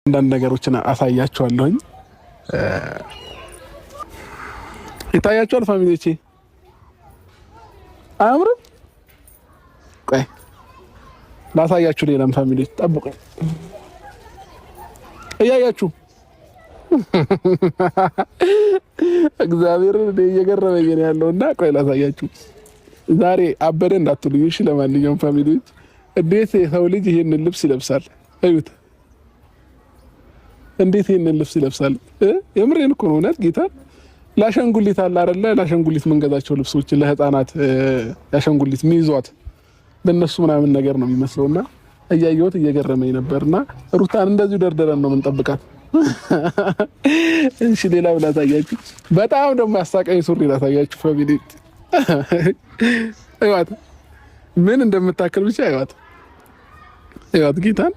አንዳንድ ነገሮችን አሳያችኋለሁኝ። ይታያችኋል family ዎቼ፣ አያምርም? ቆይ ላሳያችሁ። ሌላም family ዎች ጠብቁኝ፣ እያያችሁ። እግዚአብሔር እየገረመኝ ነው ያለው እና ቆይ ላሳያችሁ። ዛሬ አበደ እንዳትሉኝ እሺ። ለማንኛውም family ዎች፣ እንዴት የሰው ልጅ ይሄንን ልብስ ይለብሳል? እዩት። እንዴት ይሄንን ልብስ ይለብሳል? የምሬን እኮ ነው። እውነት ጌታ ለአሻንጉሊት አለ አይደለ? ለአሻንጉሊት የምንገዛቸው ልብሶች፣ ለህፃናት የአሻንጉሊት ሚይዟት በእነሱ ምናምን ነገር ነው የሚመስለውና እያየሁት እየገረመኝ ነበርና ሩታን እንደዚሁ ደርደረን ነው የምንጠብቃት። እሺ፣ ሌላ ላሳያችሁ። በጣም ደግሞ ያሳቀኝ ሱሪ ላሳያችሁ family። እዩዋት፣ ምን እንደምታክል ብቻ እዩዋት፣ እዩዋት ጌታን።